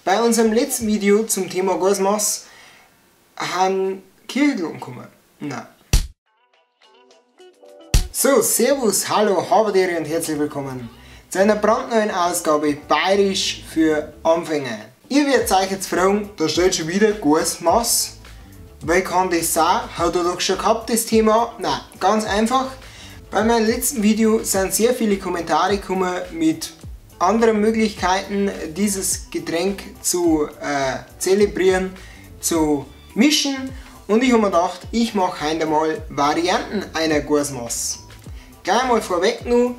Bei unserem letzten Video zum Thema Goaßmass haben Kirchenglocken gekommen. Nein. So, Servus, hallo, Habedere und herzlich willkommen zu einer brandneuen Ausgabe Bayerisch für Anfänger. Ihr werdet euch jetzt fragen, da steht schon wieder Goaßmass. Wie kann das sein? Hat er doch schon gehabt das Thema? Nein, ganz einfach. Bei meinem letzten Video sind sehr viele Kommentare gekommen mit anderen Möglichkeiten, dieses Getränk zu zelebrieren, zu mischen, und ich habe mir gedacht, ich mache heute mal Varianten einer Goaßmass. Gleich mal vorweg nur,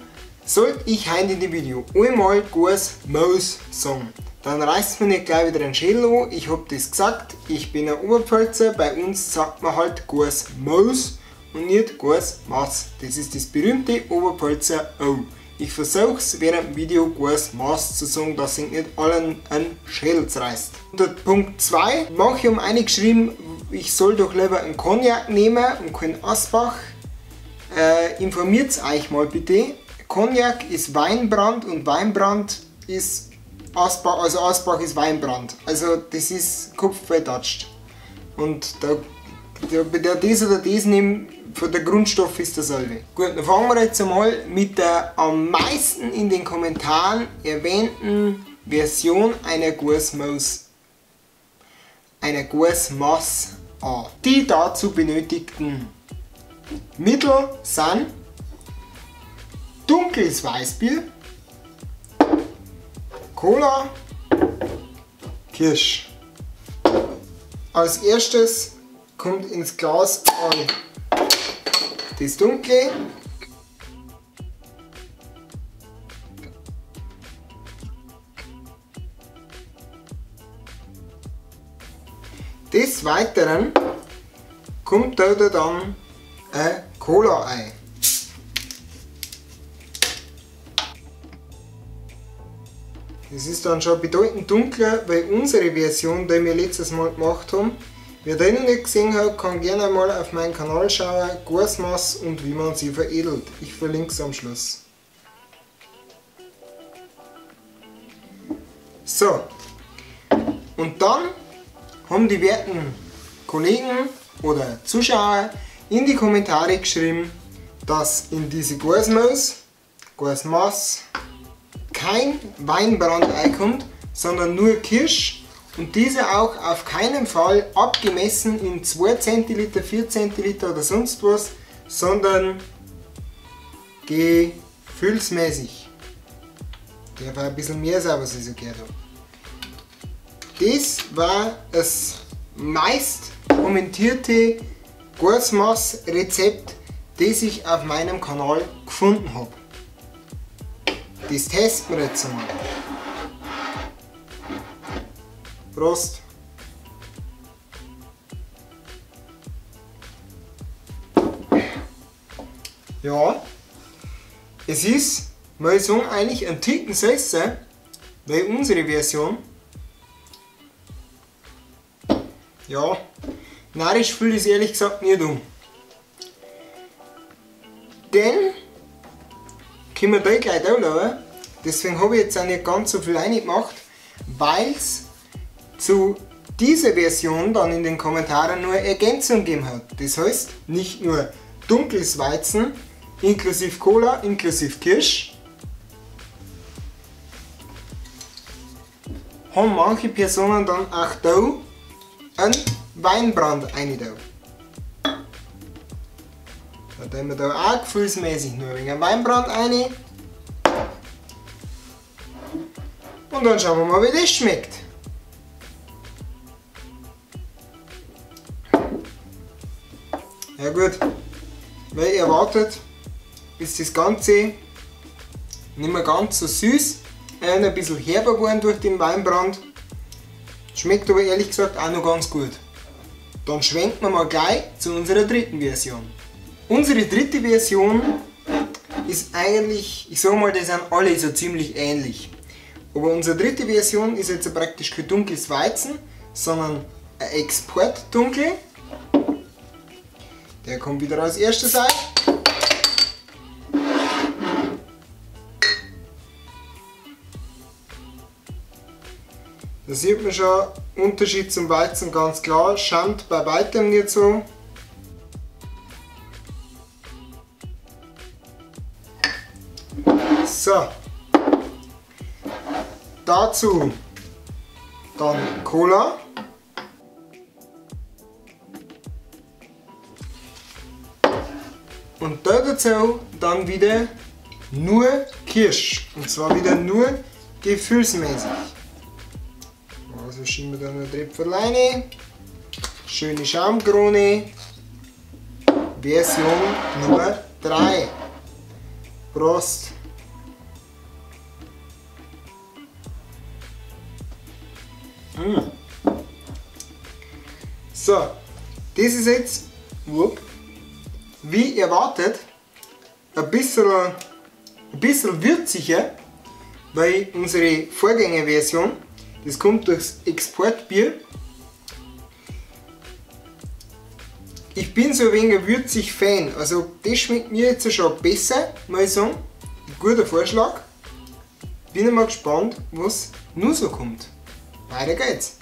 sollte ich heute in dem Video einmal Goaßmaus sagen, dann reißt mir nicht gleich wieder den Schädel an. Ich hab das gesagt, ich bin ein Oberpfälzer, bei uns sagt man halt Goaßmaus und nicht Goaßmass. Das ist das berühmte Oberpfälzer O. Ich versuche es während dem Video Goaßmass zu sagen, dass sich nicht allen einen Schädel reißt. Unter Punkt 2, manche haben eingeschrieben, ich soll doch lieber einen Cognac nehmen und keinen Asbach. Informiert euch mal bitte. Cognac ist Weinbrand und Weinbrand ist Asbach, also Asbach ist Weinbrand. Also das ist kopfbetatscht. Und da, der das oder das nimmt, von der Grundstoff ist derselbe. Gut, dann fangen wir jetzt einmal mit der am meisten in den Kommentaren erwähnten Version einer Goaßmaus, einer Goaßmass an. Die dazu benötigten Mittel sind dunkles Weißbier, Cola, Kirsch. Als erstes kommt ins Glas an das Dunkle. Des Weiteren kommt da dann ein Cola ein. Das ist dann schon bedeutend dunkler, weil unsere Version, die wir letztes Mal gemacht haben. Wer den noch nicht gesehen hat, kann gerne mal auf meinen Kanal schauen, Goaßmass und wie man sie veredelt. Ich verlinke es am Schluss. So, und dann haben die werten Kollegen oder Zuschauer in die Kommentare geschrieben, dass in diese Goaßmaus, Goaßmass, kein Weinbrand einkommt, sondern nur Kirsch. Und diese auch auf keinen Fall abgemessen in 2 cl, 4 cl oder sonst was, sondern gefühlsmäßig. Der war ein bisschen mehr sein, was ich so gehört habe. Das war das meist kommentierte Goaßmass-Rezept, das ich auf meinem Kanal gefunden habe. Das testen wir jetzt einmal. Prost! Ja, es ist, muss ich sagen, eigentlich ein Ticken süßer, weil unsere Version, ja, narrisch fühle ich es ehrlich gesagt nicht um. Denn, können wir da gleich da schauen, deswegen habe ich jetzt auch nicht ganz so viel reingemacht, weil es zu dieser Version dann in den Kommentaren nur Ergänzung gegeben hat. Das heißt, nicht nur dunkles Weizen, inklusive Cola, inklusive Kirsch, haben manche Personen dann auch da einen Weinbrand reingetan. Da tun wir da auch gefühlsmäßig nur ein wenig Weinbrand rein. Und dann schauen wir mal, wie das schmeckt. Ja gut, wie erwartet ist das Ganze nicht mehr ganz so süß, ein bisschen herber geworden durch den Weinbrand. Schmeckt aber ehrlich gesagt auch noch ganz gut. Dann schwenken wir mal gleich zu unserer dritten Version. Unsere dritte Version ist eigentlich, ich sag mal, die sind alle so ziemlich ähnlich. Aber unsere dritte Version ist jetzt praktisch kein dunkles Weizen, sondern ein Exportdunkel. Der kommt wieder als erstes ein. Da sieht man schon, Unterschied zum Weizen ganz klar, schäumt bei weitem nicht so. So, dazu dann Cola. Und da dazu dann wieder nur Kirsch. Und zwar wieder nur gefühlsmäßig. Also schieben wir dann ein Tröpfel rein. Schöne Schaumkrone. Version Nummer 3. Prost! So, das ist jetzt, wie erwartet, ein bisschen würziger, weil unsere Vorgängerversion, das kommt durchs Exportbier. Ich bin so ein wenig würzig Fan, also das schmeckt mir jetzt schon besser, muss ich sagen. Guter Vorschlag. Bin mal gespannt, was nur so kommt. Weiter geht's.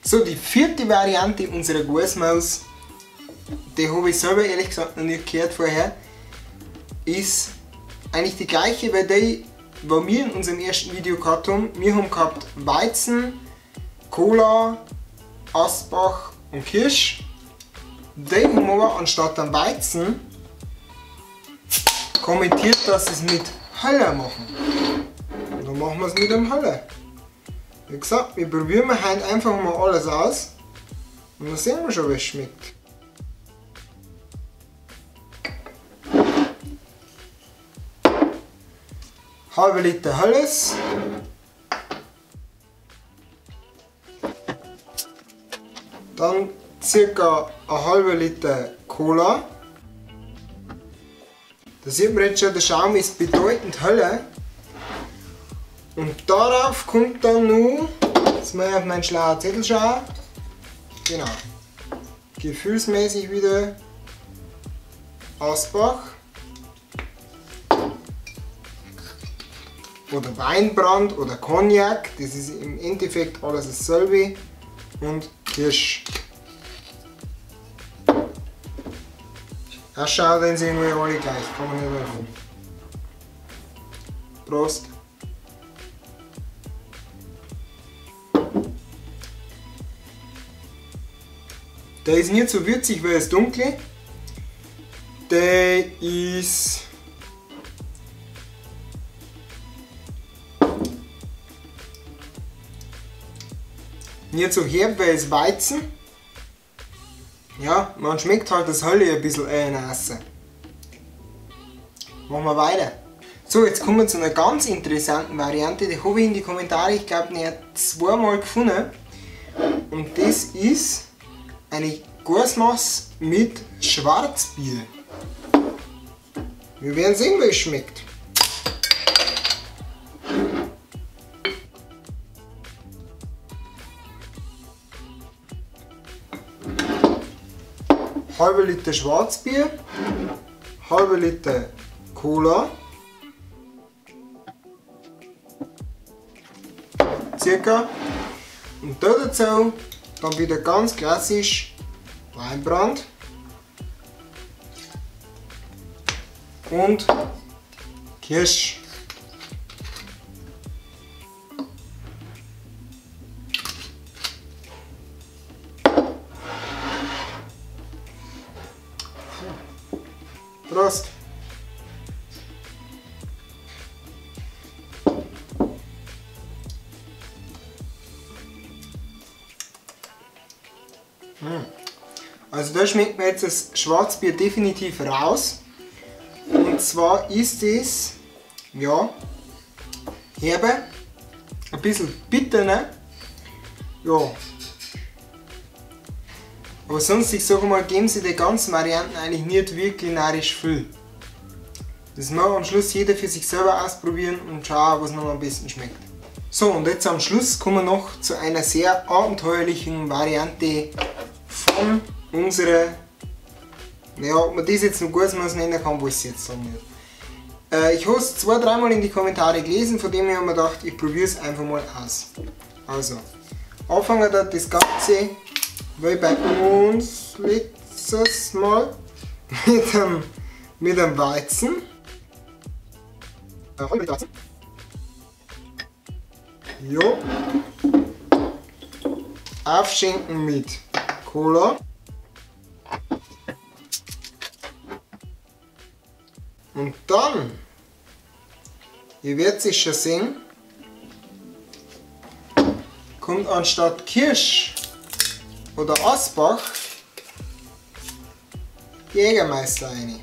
So, die vierte Variante unserer Goaßmaus, die habe ich selber ehrlich gesagt noch nicht gehört vorher, ist eigentlich die gleiche, weil die, was wir in unserem ersten Video gehabt haben. Wir haben gehabt Weizen, Cola, Asbach und Kirsch. Die haben aber anstatt am Weizen kommentiert, dass sie es mit Haller machen. Und dann machen wir es mit dem Haller. Wie gesagt, wir probieren heute einfach mal alles aus und dann sehen wir schon, wie es schmeckt. Halbe Liter Helles. Dann circa ein halber Liter Cola. Da sieht man jetzt schon, der Schaum ist bedeutend heller. Und darauf kommt dann noch, jetzt mal auf meinen schlauen Zettel schauen, genau, gefühlsmäßig wieder Asbach oder Weinbrand oder Cognac, das ist im Endeffekt alles dasselbe, und Kirsch. Das schaut dann irgendwie alle gleich, kann man nicht machen. Prost! Der ist nicht so würzig, weil es dunkel. Der ist nicht so herb, weil es Weizen. Ja, man schmeckt halt das Hölle ein bisschen nass. Machen wir weiter. So, jetzt kommen wir zu einer ganz interessanten Variante. Die habe ich in die Kommentare, ich glaube, nicht zweimal gefunden. Und das ist eine Goaßmaus mit Schwarzbier. Wir werden sehen, wie es schmeckt. Halbe Liter Schwarzbier, halbe Liter Cola, circa, und da dazu dann wieder ganz klassisch Weinbrand und Kirsch. Prost! Also da schmeckt mir jetzt das Schwarzbier definitiv raus. Und zwar ist es, ja, herbe, ein bisschen bitter, ne? Ja. Aber sonst, ich sage mal, geben sie die ganzen Varianten eigentlich nicht wirklich narrisch viel. Das muss am Schluss jeder für sich selber ausprobieren und schauen, was noch am besten schmeckt. So, und jetzt am Schluss kommen wir noch zu einer sehr abenteuerlichen Variante von unserer, naja, ob man das jetzt noch Goaßmaus nennen kann, weiß ich jetzt noch nicht. Ich habe es 2-3 Mal in die Kommentare gelesen, von dem her habe ich mir gedacht, ich probiere es einfach mal aus. Also, Anfangen hat das Ganze, wie bei uns letztes Mal, mit dem Weizen. Weizen. Jo. Aufschenken mit Cola. Und dann, ihr werdet es schon sehen, kommt anstatt Kirsch oder Asbach Jägermeister rein.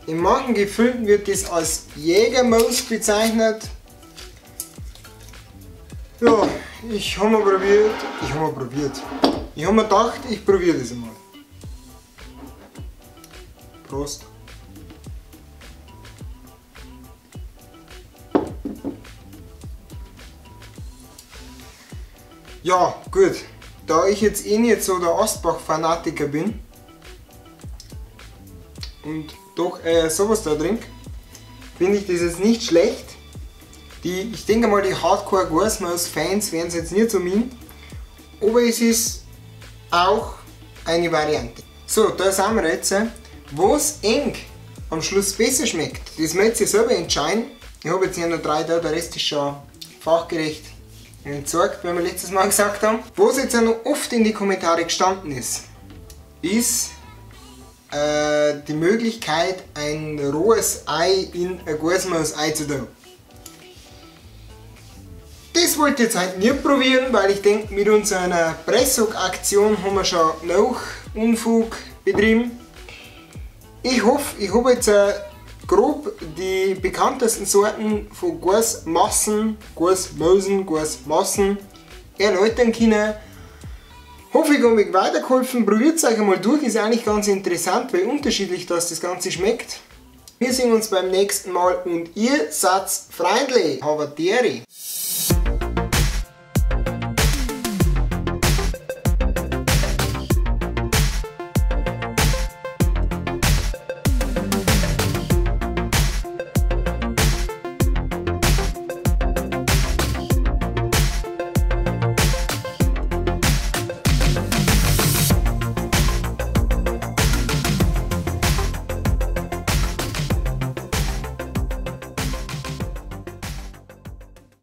In manchen Gefilden wird das als Jägermoos bezeichnet. Ja, ich habe mir probiert, ich habe mir gedacht, ich probiere das einmal. Prost. Ja, gut. Da ich jetzt eh nicht so der Asbach-Fanatiker bin und doch sowas da trinke, finde ich das jetzt nicht schlecht. Ich denke mal, die Hardcore-Goaßmaus-Fans werden es jetzt nicht so meinen, aber es ist auch eine Variante. So, da sind wir jetzt. Was eng am Schluss besser schmeckt, das müsst ihr selber entscheiden. Ich habe jetzt hier noch 3 da, der Rest ist schon fachgerecht entsorgt, wie wir letztes Mal gesagt haben. Was jetzt auch noch oft in die Kommentare gestanden ist, ist die Möglichkeit, ein rohes Ei in ein Goaßmaus einzutun. Das wollte ich jetzt heute nicht probieren, weil ich denke, mit unserer Pressog-Aktion haben wir schon noch Unfug betrieben. Ich hoffe, ich habe jetzt grob die bekanntesten Sorten von Goaßmassen, Goaßmosen, Goaßmassen erläutern können. Hoffe, ich habe euch weitergeholfen. Probiert es euch einmal durch, ist eigentlich ganz interessant, wie unterschiedlich das Ganze schmeckt. Wir sehen uns beim nächsten Mal und ihr seid freundlich. Habadere.